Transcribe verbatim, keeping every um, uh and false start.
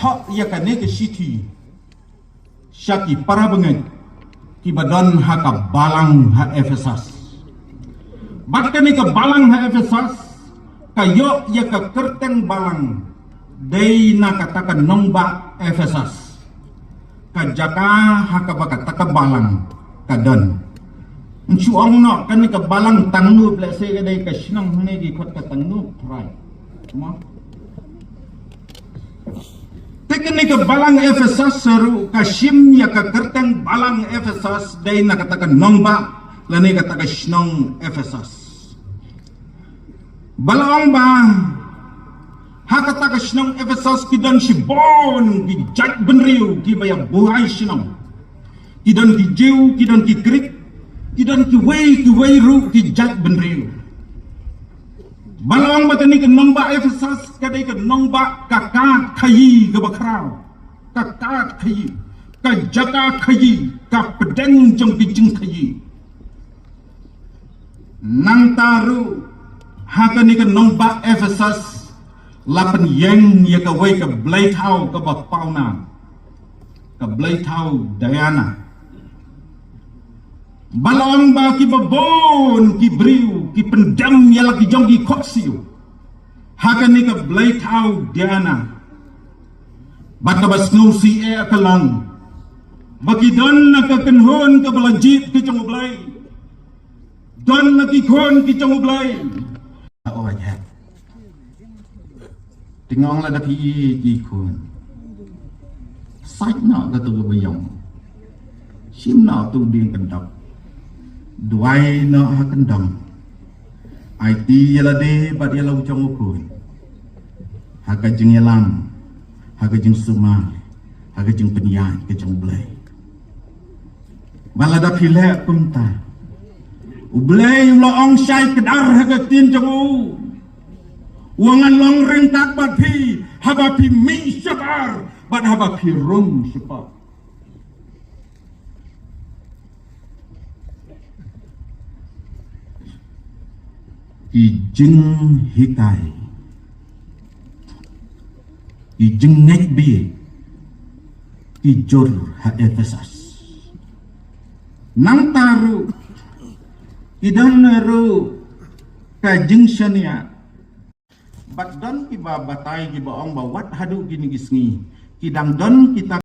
Thoh ïa kane ka shithi sha ki para bangeit kiba don ha ka balang ha Ephesus. Bad kane ka balang ha Ephesus ka ïoh ïa ka kyrteng balang dei na kata ka nongbah Ephesus, ka jaka ha kaba kata ka balang ka don. Ngi shu ong noh kane ka balang Tangnoh, lehse ka dei ka shnong hangne ki khot ka Tangnoh, right? Mo? Te kane ka balang Ephesus ruh ka shim ïa ka kyrteng balang Ephesus dei na kata ka nongbah lane kata ka shnong Ephesus. Ba la ong ba ha kata ka shnong Ephesus ki don shibun ki jait bynriew kiba ïa buhai shnong. Ki don ki Jiw, ki don ki Grik, ki don kiwei kiwei ruh ki jait bynriew. Ba la ong ba kane ka nongbah Ephesus ka dei ka nongbah ka kad khaïi kaba khraw, ka kad khaïi, ka jaka khaïi, ka pdeng jong ki jingkhaïi. Nangta ruh ha kane ka nongbah Ephesus la pynïeng ïa kawei ka blei thaw kaba pawnam, ka blei thaw Diana. Ba la ong ba kiba bun ki briew ki pyndem ïa la ki jong ki khohsiew ha kane ka blei thaw Diana. Bad kaba sngewsih eh ka long ba ki don na ka kynhun kaba la jied ki jong U Blei. Don na ki khun ki jong U Blei. Te nga ong lada phi ïeit ïa ki khun, sait noh kato kaba ïong, shim noh uto u dieng kyndok, duwai noh ha kyndong. Aiti ïa lade bad ïa la u jong u khun ha ka jingïalam, ha ka jingsumar, ha ka jingpynïaid ka jong U Blei. Ba lada phi leh kumta, U Blei u la ong shai kdar ha ka ktien jong u, u ong ngan long ryngkat bad phi haba phi mih shabar bad haba phi rung shapoh. Ki jinghikai, ki jingngeit bieit ki jur ha Ephesus. Nangta ruh ki don ruh ka jingshaniah. Bad don kiba batai kiba ong ba wat haduh kine ki sngi ki dang don kita